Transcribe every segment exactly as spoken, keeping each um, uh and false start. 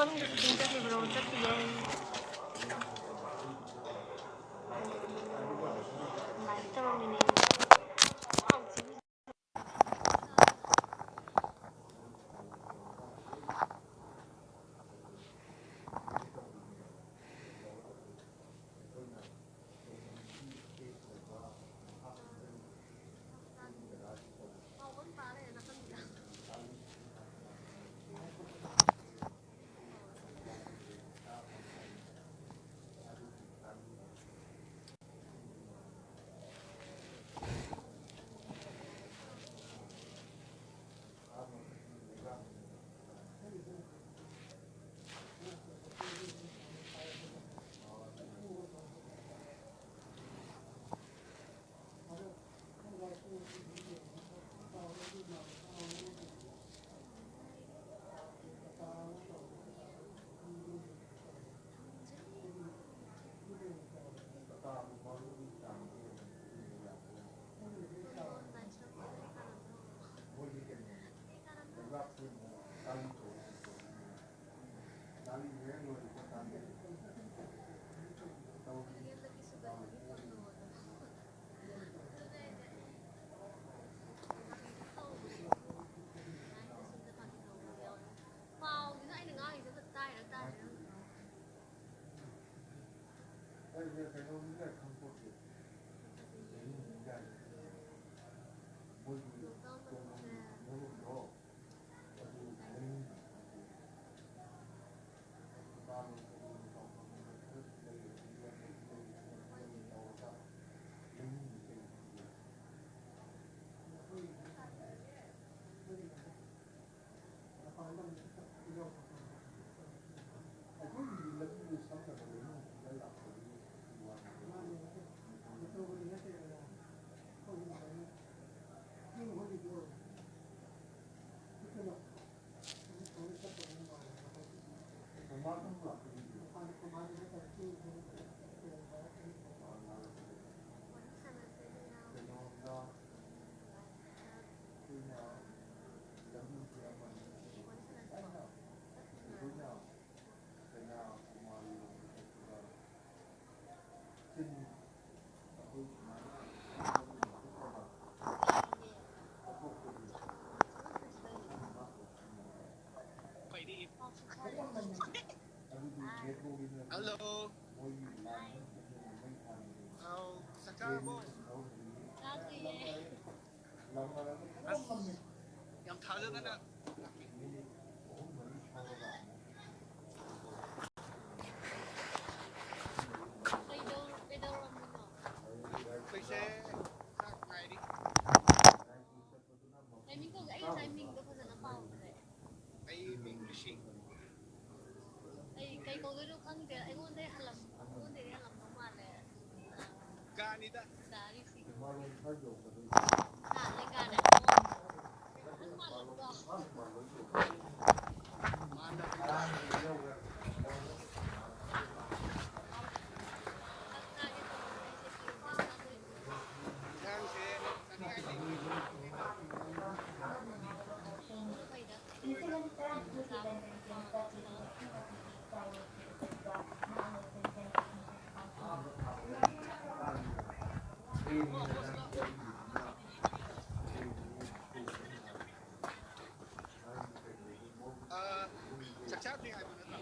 ꯃꯅꯨꯡꯗ shooting ꯆꯠꯂꯤꯕ꯭ꯔꯣ? ꯆꯠꯇꯤꯌꯦ꯫ ꯂꯥꯏꯔꯤꯛ ꯇꯧꯔꯝꯃꯤꯅꯦ꯫ ꯄꯥꯎꯗꯨꯅ ꯑꯩꯅ ꯉꯥꯡꯉꯤꯁꯦ ꯑꯝꯇ ꯇꯥꯏꯔ ꯇꯥꯏꯔ꯫ ꯑꯩꯁꯦ ꯀꯩꯅꯣꯝꯗꯤ ꯈꯪꯄꯣꯠꯇꯦ꯫ ꯃꯣꯏꯒꯤ ꯃꯔꯨꯞꯇꯣ ꯑꯗꯨ ꯂꯩꯅꯤꯡꯗꯦ꯫ ꯍꯜꯂꯣ꯫ ꯑꯧ, ꯆꯥꯛ ꯆꯥꯔꯕꯣ? ꯆꯥꯗ꯭ꯔꯤꯌꯦ꯫ ꯑꯁ, ꯌꯥꯝ ꯊꯥꯖꯗꯅ ꯂꯥꯛꯄꯤ꯫ ꯀꯩꯗꯧ-, ꯀꯩꯗꯧꯔꯝꯃꯤꯅꯣ? ꯑꯩꯈꯣꯏꯁꯦ ꯆꯥꯛ ꯉꯥꯏꯔꯤ꯫ ꯀꯩ ꯃꯤꯡ ꯀꯧꯒꯦ? ꯑꯩ ꯉꯁꯥꯏ ꯃꯤꯡꯗꯣ ꯐꯖꯅ ꯄꯥꯍꯧꯗ꯭ꯔꯦ꯫ ꯑꯩ ꯃꯤꯡ ꯔꯤꯁꯤ꯫ ꯑꯩ ꯀꯩ ꯀꯧꯗꯣꯏꯅꯣ ꯈꯪꯗꯦ꯫ ꯑꯩꯉꯣꯟꯗꯩ ꯍꯜꯂꯝ-, ꯑꯩꯉꯣꯟꯗꯩꯗꯤ ꯍꯜꯂꯝꯗꯧ ꯃꯥꯜꯂꯦ꯫ ꯀꯥꯅꯤꯗ꯫ ꯗꯥ ꯔꯤꯁꯤ꯫ ꯍꯥ, ꯂꯦꯡꯒꯥꯅꯦ꯫ ꯑꯗꯨꯝ ꯃꯥꯜꯂꯝꯗ꯭ꯔꯣ? ꯃꯥꯟꯗꯕꯅꯤꯗ꯫ ꯏꯟꯁꯥꯡꯁꯦ ꯆꯥꯅꯤꯡꯉꯥꯏ ꯂꯩꯇꯦ꯫ ꯑ, ꯆꯥꯛ ꯆꯥꯗ꯭ꯔꯤ ꯍꯥꯏꯕ ꯅꯠꯇ꯭ꯔꯣ?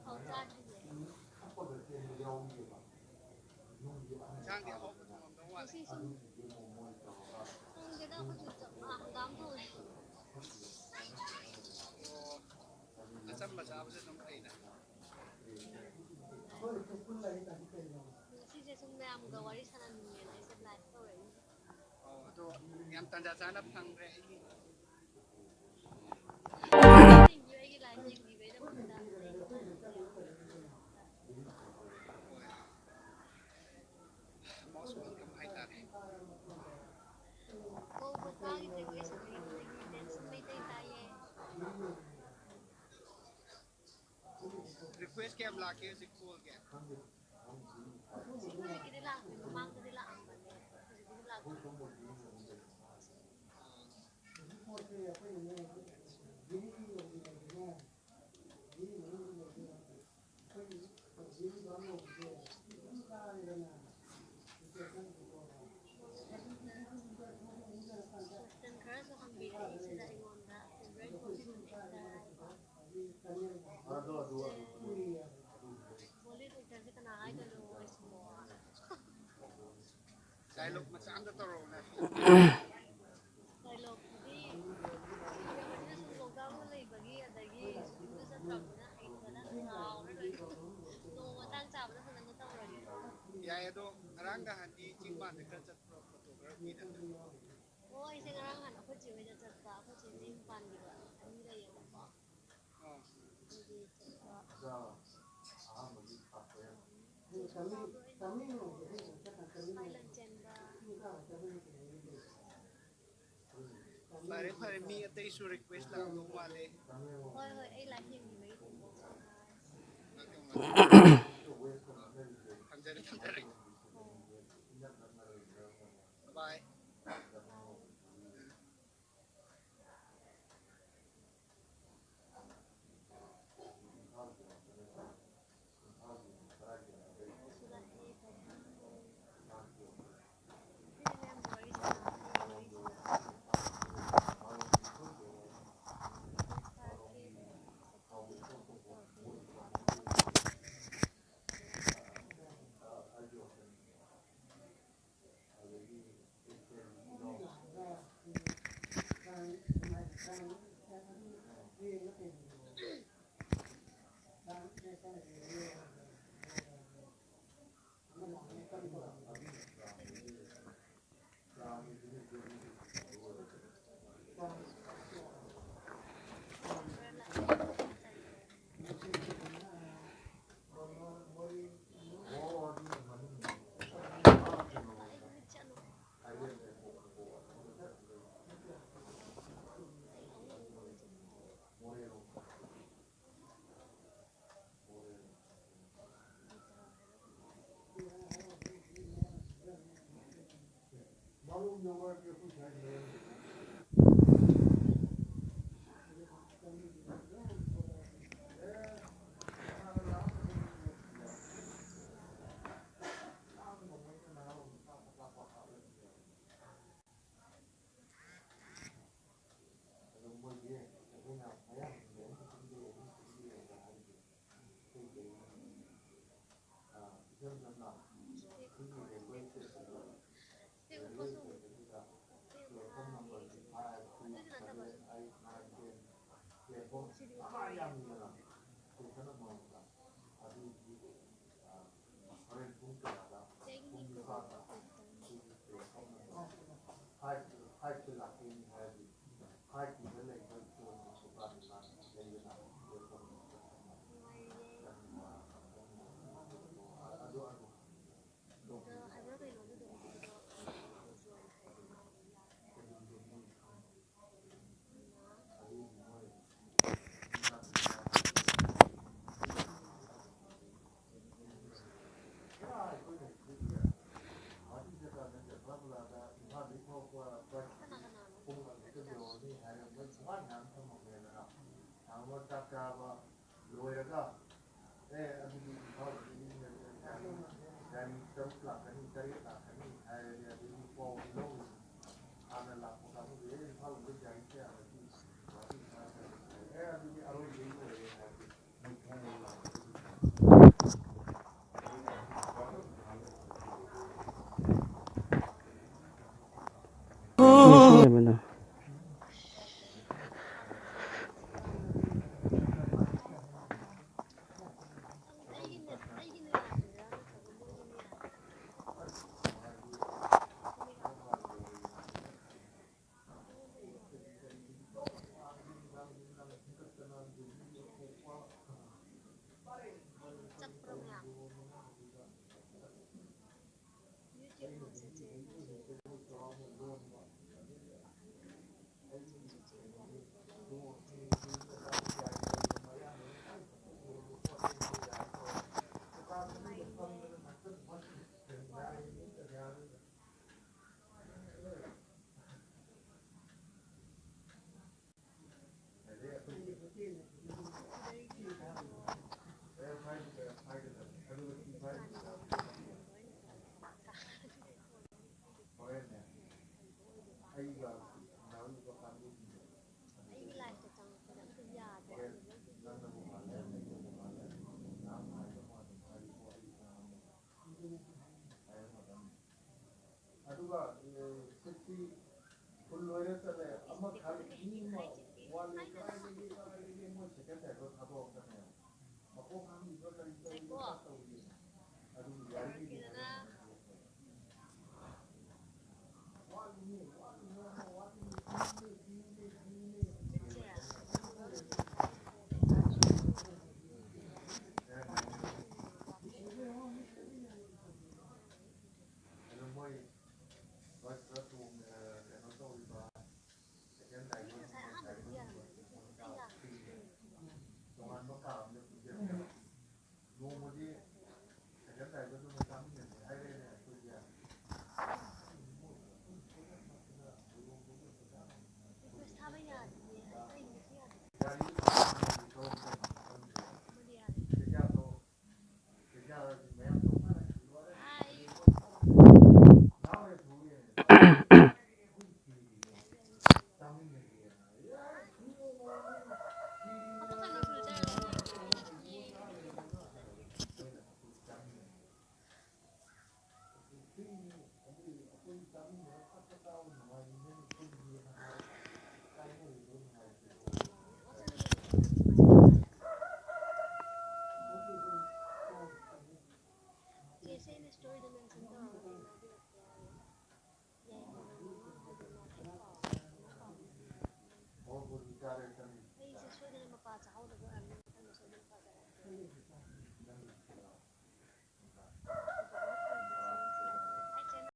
ꯑꯧ, ꯆꯥꯗ꯭ꯔꯤꯌꯦ꯫ ꯏꯟꯁꯥꯡꯗꯤ ꯑꯍꯥꯎꯕ ꯊꯣꯡꯉꯝꯗꯧ ꯃꯥꯜꯂꯦ꯫ ꯉꯁꯤ ꯁꯨꯝ ꯈꯪꯗꯦꯗ, ꯑꯩꯈꯣꯏꯁꯨ ꯆꯞ ꯃꯥ-, ꯍꯪꯒꯥꯝ ꯊꯣꯡꯉꯦ꯫ ꯑꯣ, ꯑꯆꯝꯕ ꯆꯥꯕꯁꯦ ꯑꯗꯨꯝ ꯐꯩꯗ꯫ ꯉꯁꯤꯁꯦ ꯁꯨꯝ ꯃꯌꯥꯝꯒ ꯋꯥꯔꯤ ꯁꯥꯟꯅꯅꯤꯡꯉꯦꯅ ꯑꯩꯁꯦ live ꯇꯧꯔꯛꯏꯅꯦ꯫ ꯑꯣ, ꯑꯗꯣ ꯌꯥꯝ ꯇꯥꯟꯖꯥ ꯆꯥꯅ ꯐꯪꯈ꯭ꯔꯦ ꯑꯩꯒꯤ꯫ ꯌꯦꯡꯕꯤꯌꯨ, ꯑꯩꯒꯤ live ꯌꯦꯡꯕꯤꯕꯩꯗꯃꯛꯇ꯫ ꯍꯣꯏ꯫ Most welcome ꯍꯥꯏꯇꯥꯔꯦ꯫ ꯀꯧꯕ ꯇꯥꯈꯤꯗ꯭ꯔꯦ, ꯋꯥꯔꯤ ꯁꯥꯟꯅꯈꯤꯕꯗꯒꯤ tension ꯃꯩꯇꯩ ꯇꯥꯏꯌꯦ꯫ Request ꯀꯌꯥꯝ ꯂꯥꯛꯀꯦ ꯍꯧꯖꯤꯛ call ꯒꯤ? ꯍꯧꯖꯤꯛ ꯍꯧꯖꯤꯛꯀꯤꯗꯤ ꯂꯥꯛꯇ꯭ꯔꯤ, ꯃꯃꯥꯡꯗꯗꯤ ꯂꯥꯛꯑꯝꯕꯅꯦ, ꯍꯧꯖꯤꯛꯀꯤꯗꯤ ꯂꯥꯛꯇ꯭ꯔꯤ꯫ Question ꯈꯔꯁꯨ ꯍꯪꯕꯤꯔꯛꯑꯦ ꯁꯤꯗ ꯑꯩꯉꯣꯟꯗ, favourite political actor ꯍꯥꯏꯕ꯫ ꯑꯗꯣ, ꯑꯗꯨ, ꯗꯥꯏꯂꯣꯒ ꯃꯆꯥ ꯑꯝꯇ ꯇꯧꯔꯛꯎꯅꯦ꯫ ꯗꯥꯏꯂꯣꯒꯇꯨꯗꯤ ꯁꯨꯝ ꯂꯣꯛꯗꯥꯎꯟꯗ ꯂꯩꯕꯒꯤ, ꯑꯗꯒꯤ ꯁ꯭ꯀꯨꯜꯗ ꯆꯠꯇ꯭ꯔꯕꯅꯤꯅ ꯍꯩꯇ꯭ꯔꯦꯗ, ꯀꯥꯎꯔꯦ ꯂꯣꯏꯅ꯫ ꯅꯣꯡꯃ ꯃꯇꯥꯡ ꯆꯥꯕꯗ ꯐꯖꯅ ꯇꯧꯔꯒꯦ꯫ ꯌꯥꯏ, ꯑꯗꯣ ꯉꯔꯥꯡ ꯅꯍꯥꯟꯗꯤ ꯆꯤꯡ ꯃꯥꯟꯗ ꯈꯔ ꯆꯠꯄ꯭ꯔꯣ, ꯐꯣꯇꯣꯒ꯭ꯔꯥꯐꯤꯗ? ꯑꯣ, ꯑꯩꯁꯦ ꯉꯔꯥꯡ ꯅꯍꯥꯟ ꯑꯩꯈꯣꯏ ꯆꯦ ꯍꯣꯏꯗ ꯆꯠꯄ, ꯑꯩꯈꯣꯏ ꯆꯦ ꯃꯌꯨꯝ ꯄꯥꯟꯈꯤꯕ ꯑꯅꯤ ꯂꯩꯌꯦꯕꯀꯣ꯫ ꯑꯥ꯫ ꯑꯗꯨꯒꯤ ꯆꯠꯄ꯫ ꯁ꯭ꯋꯥꯏ ꯂꯟ ꯆꯦꯟꯕ꯫ ꯐꯔꯦ, ꯐꯔꯦ, ꯃꯤ ꯑꯇꯩꯁꯨ ꯔꯤꯀ꯭ꯋꯦꯁ ꯂꯥꯛꯑꯝꯗꯧ ꯃꯥꯜꯂꯦ꯫ ꯍꯣꯏ, ꯍꯣꯏ, ꯑꯩ ꯂꯥꯏꯐ ꯌꯦꯡꯕꯤꯕꯒꯤ꯫ ꯊꯝꯖꯔꯦ, ꯊꯝꯖꯔꯦ꯫ ꯕꯥꯏ꯫ ꯁꯤꯗꯤ ꯎꯠꯊꯣꯛꯑꯣꯏ꯫ ꯌꯥꯝꯃꯤꯗꯅ, ꯁ꯭ꯇꯦꯁꯟ ꯑꯃꯃꯝꯗ꯫ ꯑꯗꯨꯒꯤ, ꯑ, ꯍꯣꯔꯦꯟ ꯄꯨꯡ ꯀꯌꯥꯗ? ꯄꯨꯡ ꯅꯤꯄꯥꯟꯗ ꯑꯩꯈꯣꯏꯒꯤ ꯄ꯭ꯔꯦꯁ ꯀꯣꯟꯐꯔꯦꯟꯁ꯫ ꯐꯥꯏꯚ, ꯐꯥꯏꯚꯇ ꯂꯥꯛꯇꯣꯏꯅꯤ ꯍꯥꯏꯔꯗꯤ, ꯐꯥꯏꯚꯇꯨꯗ ꯂꯩꯕ ꯗꯨꯀꯥꯟ ꯂꯩꯗꯅ, ꯅꯨꯡꯉꯥꯏꯔꯤꯌꯦ꯫ ꯑꯗꯨ, ꯑꯗꯨ꯫ ꯑꯗꯨꯗ ꯍꯥꯏꯕ꯭ꯔꯥ ꯀꯩꯅꯣ ꯑꯗꯨꯗꯣ ꯃꯐꯝꯗꯣ, ꯎꯝ, ꯎꯖꯣꯏ ꯍꯥꯏꯕ꯭ꯔꯥ? ꯀꯅꯥ ꯀꯅꯥꯅꯣ? ꯆꯥꯛ ꯆꯥꯕ ꯂꯣꯏꯔꯒ, ꯑꯦ, ꯑꯗꯨꯗꯤ ꯏꯝꯐꯥꯜꯗꯒꯤ ꯃꯤ ꯒꯥꯔꯤ ꯇꯔꯨꯛ ꯂꯥꯛꯀꯅꯤ, ꯇꯔꯦꯠ ꯂꯥꯛꯀꯅꯤ ꯍꯥꯏꯔꯗꯤ, ꯑꯗꯨꯒꯤ ꯄꯥꯎꯗꯤ ꯂꯧꯔꯨꯅꯤ꯫ ꯍꯥꯟꯅ ꯂꯥꯛꯄ ꯀꯥꯡꯕꯨꯗꯨ, "ꯑꯦ, ꯏꯝꯐꯥꯜ ꯂꯣꯝꯗ ꯒꯥꯔꯤ ꯀꯌꯥ ꯂꯩꯒꯦ? ꯒꯨꯋꯥꯍꯥꯇꯤ ꯏꯝꯐꯥꯜ ꯀꯌꯥ ꯂꯩꯒꯦ?" ꯑꯦ, ꯑꯗꯨꯗꯤ ꯑꯔꯣꯏꯕꯩ ꯑꯣꯏꯔꯦ ꯍꯥꯏꯔꯗꯤ, ꯃꯣꯏ ꯈꯔ ꯂꯩꯔ ꯂꯥꯛꯀꯅꯤ꯫ ꯑꯩꯒꯤ ꯂꯥꯏꯐꯇ ꯆꯪꯉꯛꯄꯗ ꯑꯝꯇ ꯌꯥꯗꯦ꯫ ꯑꯗꯨꯒ, ꯑꯦ, ꯁꯤꯠꯇꯤ ꯐꯨꯜ ꯂꯣꯏꯔ ꯆꯠꯂꯦ꯫ ꯑꯃꯈꯛ ꯃꯤ ꯑꯃ ꯋꯥꯠꯂꯤ꯫ ꯀꯗꯥꯏꯗꯒꯤ, ꯀꯗꯥꯏꯗꯒꯤ? ꯉꯥꯏꯈꯣ꯫ ꯆꯦꯁꯦ, ꯑꯩꯅ ꯁ꯭ꯇꯣꯔꯤꯗ ꯃꯦꯟꯁꯟ ꯇꯧꯔꯒ ꯀꯩꯅꯣ ꯍꯥꯏꯕꯤꯔꯛꯀꯦ ꯍꯥꯏꯌꯦ꯫ ꯌꯥꯏ, ꯀꯩꯅꯣ ꯍꯥꯏꯕꯤꯔꯛꯀꯦ ꯍꯥꯏꯌꯦ꯫ ꯑꯩꯁꯦ ꯁꯣꯏꯗꯅ ꯃꯄꯥ ꯆꯥꯍꯧꯗꯕ ꯑꯣꯏꯔꯝꯅꯤ꯫ ꯃꯊꯪꯗ ꯁꯣꯏꯗꯅ ꯃꯄꯥ ꯆꯥꯍꯧꯗꯕ ꯑꯣꯏꯔꯝꯅꯤ꯫